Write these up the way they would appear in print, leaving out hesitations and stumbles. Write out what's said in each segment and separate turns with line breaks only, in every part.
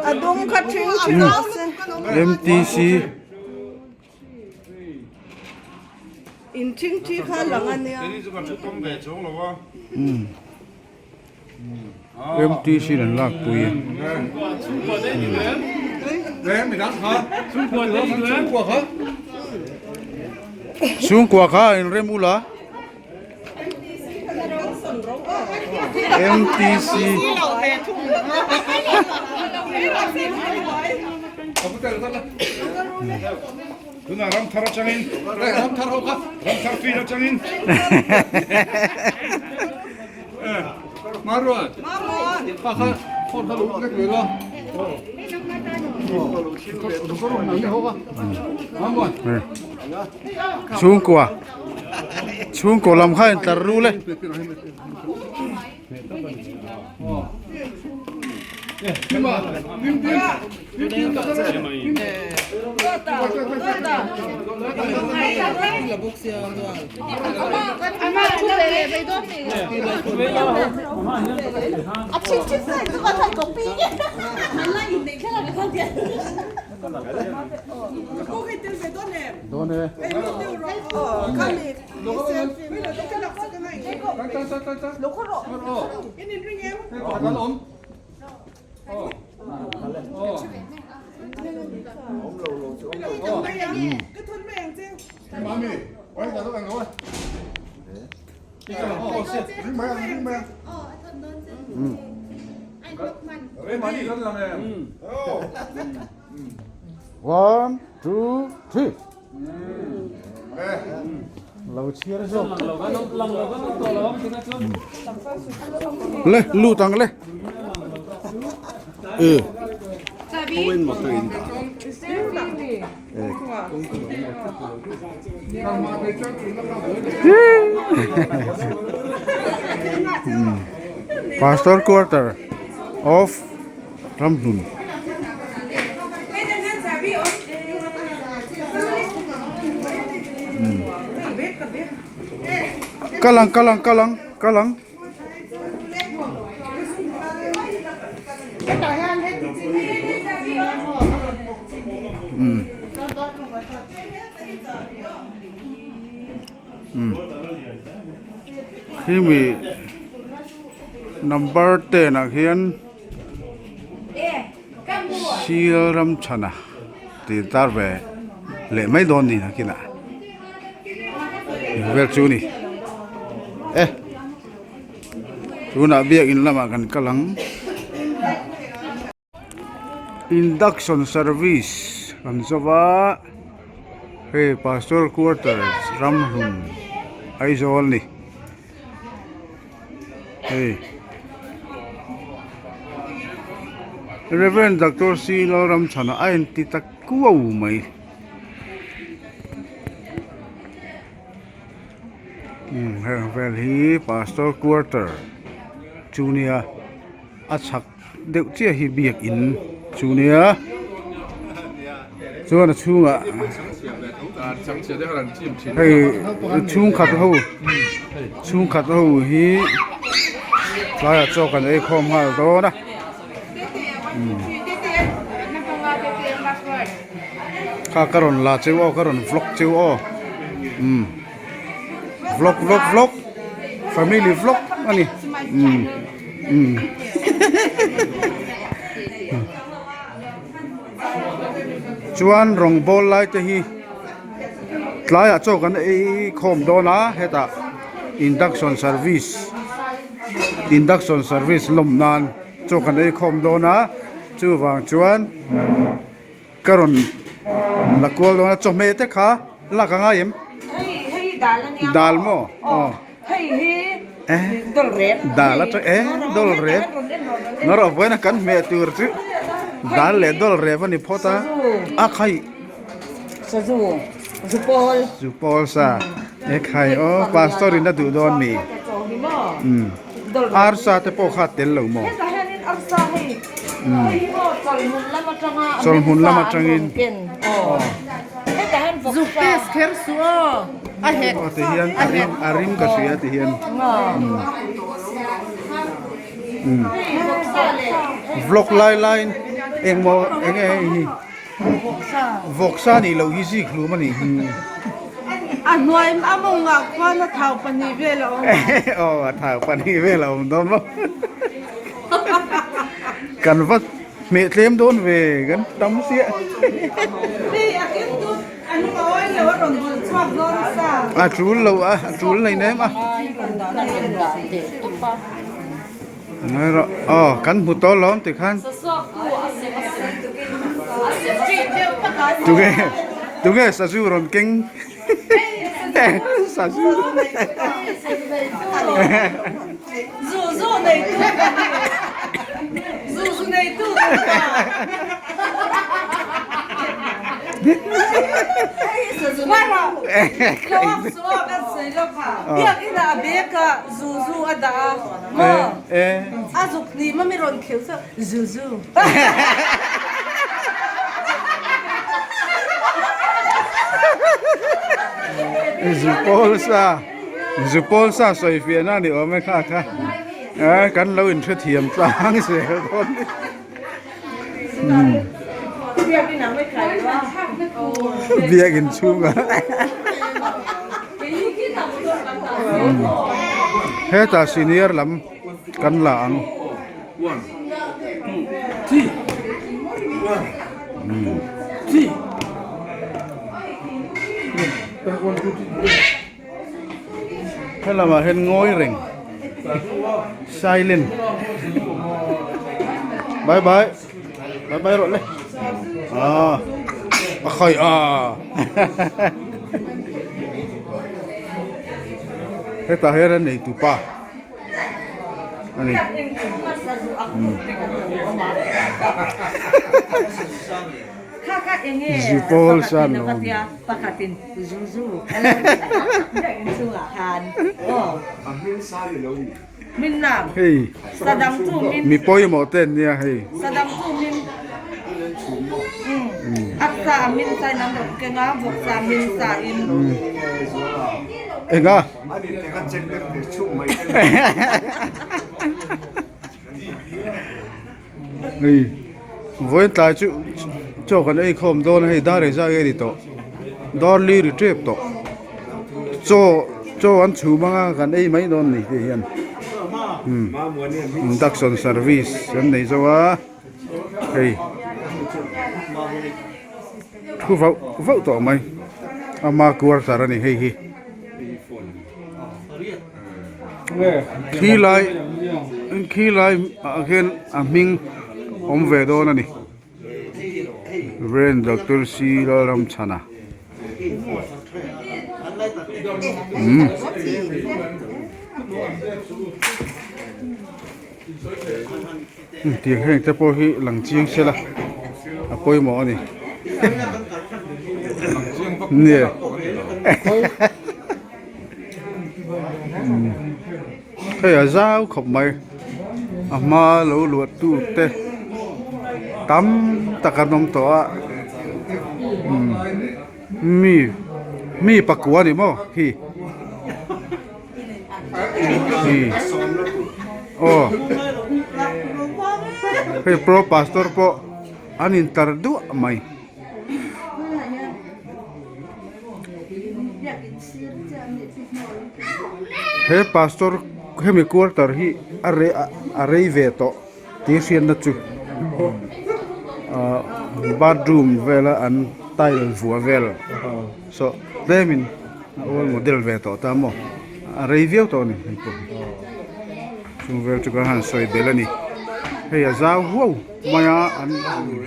A dum kha ṭhing ṭhing a si.
MTC.
In ṭhing ṭhi kha lang a nia.
MTC in an lakpui a. Chhungkua kha a inrem ula. MTC.
Tunah ramthar atangin ramthar ho kha ramthar field atangin Maruan kha kha phone kha lo lek ve la
Chhungkua chhungkaw lam kha in tlar rul e. Dawn e. One, two, three. Lo chhiar zawk. Le lut ang le. E. Pastor quarter of Ramhlun. Kalang kalang kalang kalang. Khimi number 10 ah khian Sial ram chhana tih tar ve leh mai dawn ni nakinah vel chu ni e tunah biakin lamah kan kal ang induction service kan zawh a hei pastor quarters ramhlun Aizawl ni. Hei Rev Doctor C Lalramchhana a inti ta kuau mai umm heng vel hi pastor quarter chu nia a chhak deuh chiah hi biakin chu nia chuan a chhungah hei chhungkhat ho chhungkhat ho hi tlaiah chaw kan ei khawm nghal dawn a kha ka rawn la cheu aw ka rawn vlog cheu aw umm vlog vlog vlog family vlog a ni umm umm chuan rawng bawl lai te hi tlaiah chaw kan ei khawm dawn a hetah induction service induction service lawm nan chaw kan ei khawm dawn a chuvang chuan ka rawn la kual dawn a chawhmeh te kha lak a ngai em dal maw aw dal atang e dawl rep ngarawh vawiin a kan hmeh tur chu dal leh dawl rep a ni phawt a a khai zupawl sa e khai aw pastor in a duh dawn mi arsa te pawh kha a tel lo maw chawlhmun lam atangin. Aw ti hian a rim a rim ka hria ti hian. Vlog lai laiin engmaw eng nge hei hi vawksa nih loh hi zik hlum a nih hi.
A hnuai a mawngah khuan a thau pahnih vel a awm.
Aw a thau pahnih vel a awm dawn maw. Kan va hmeh tlem dawn ve kan tam chiah.
Hei a keng tu a hnung a awi lo a rawn hawlh chhuak dawn sa.
A tul lo a a tul nei nem a. Ngai rawh aw kan hmu tawh lawm tikhan. Tunge tunge sazu rawn keng sazu.
Zu zu nei tu Zu zu nei tu Biakina a bag ah zu zu a dah a maw a zuk hnim a mi rawn kheuh chu zu zu.
Zu pawl sa. Zu pawl sa sawi fiahna a ni awm e kha kha eh kan lo inhrethiam tlang zel dawn ni biakin chhungah hetah senior lam kan la ang. Helamah hian ngawi reng silent bye bye bye bye rawh le ah a khai a hetah hian a nei tupa a ni. Zu pawl san lo awm. Hei mi pawimawh te an nia hei. Enga. Hei vawiin tlai chu chaw kan ei khawm dawn a hei dar engzah nge ni tawh dar li ri tep tawh chaw chaw an chhum anga kan ei mai dawn ni tih hian umm induction service an nei zo a hei thu vauh vauh tawh mai ama quarter a ni hei hi. Khi lai khi lai ah khian a hming awm ve dawn a ni Rev Doctor C Lalramchhana umm. Tiang heng te pawh hi lang chiang se la a pawimawh a ni nia hei a zau khawp mai a hma lo luah tu te tam tak an awm tawh a mi mi pakua a ni maw hi. Aw hei pro pastor pawh an intar duah mai. He pastor hemi quarter hi a rei a rei ve tawh tih hriatna chu ahh bathroom vela an tile vuah vel saw tlemin. A old model ve tawh ta maw a rei viau tawh a ni hei pawh hi chung vel chu kan han sawi belh a ni hei a zau huau mai a an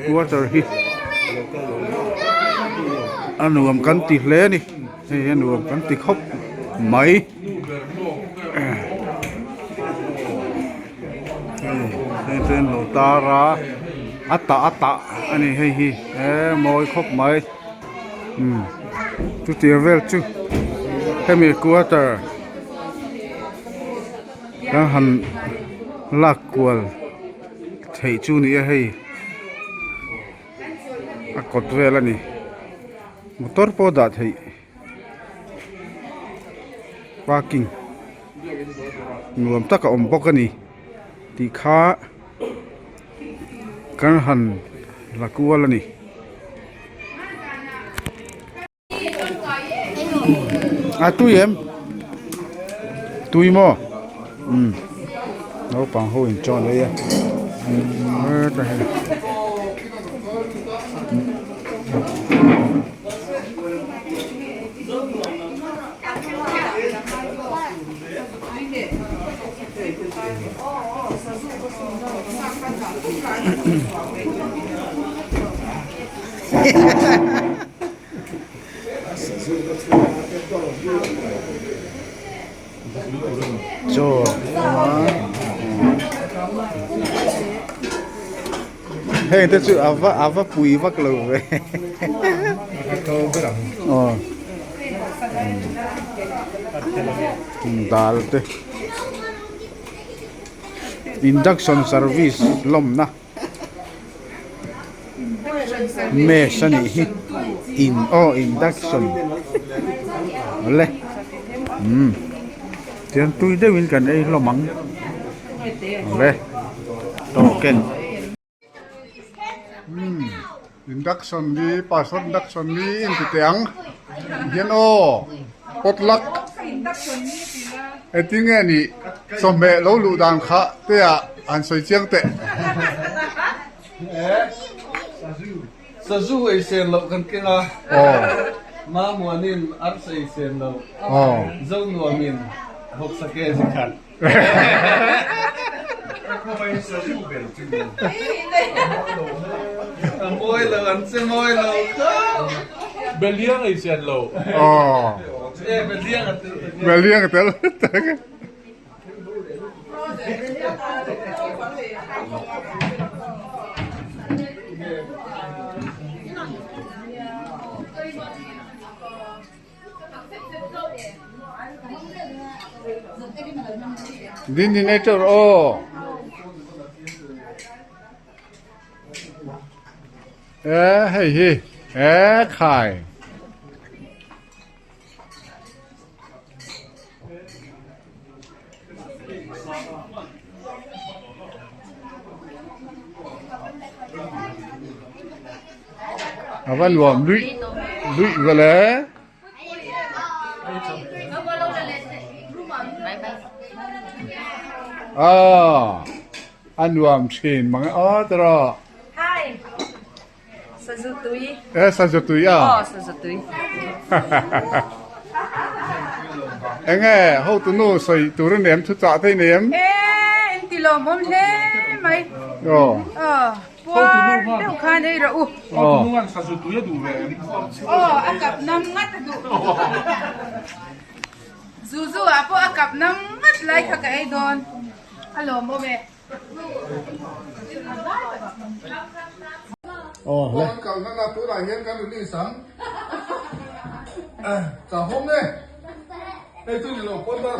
quarter hi a nuam kan ti hle a ni hei a nuam kan ti khawp mai hei te an lo tar a a tah a tah a ni hei hi e mawi khawp mai. Umm chutiang vel chu hemi quarter kan han lak kual theih chu ni a hei a kawt vel a ni motor pawh dah theih. Parking nuam tak a awm bawk a ni tih kha kan han la kual a ni. A tui em? Tui maw? Umm naupang ho in chaw an ei a heta hei. Chaw heng te chu a va a va pui vak lo ve aw dal te induction service lawmna. Mess a nih hi in aw induction awle umm tiang tui deuhin kan ei hlawm ang awle token.
Umm induction hi pastor induction hi in ti teh ang hian aw potluck engtin nge nih chawhmeh lo luh dan kha te ah an sawi chiang teh.
Sazu ei sen loh kan keng a, Mamuanin arsa ei sen loh, Zonuamin hawksake zi khat. A mawi lo, an che mawi lo khawp.
Beliang ei sen lo.
E, beliang a tel tak e.
Beliang a tel tak e. Dindinator aw e hei hi e khai. A va nuam luih luih ve le. Aw a nuam thin mang e aw tawh.
Sazu tui.
E sazu tui a.
Aw sazu tui.
Enge hotu nu sawi tur a nem thu chah thei nem.
E in ti lawmawm hle mai.
Aw.
Aw puar deuh khan ei rawh u.
Hotu nu an sazu tui a duh ve em.
Aw a kap nam ngat a duh. Zuzu ah pawh a kap nam ngat lai kha ka ei dawn. A lawmawm e.
Aw kalna na tunah hian kan release ang chahawm e hei chu ni lo pawn a.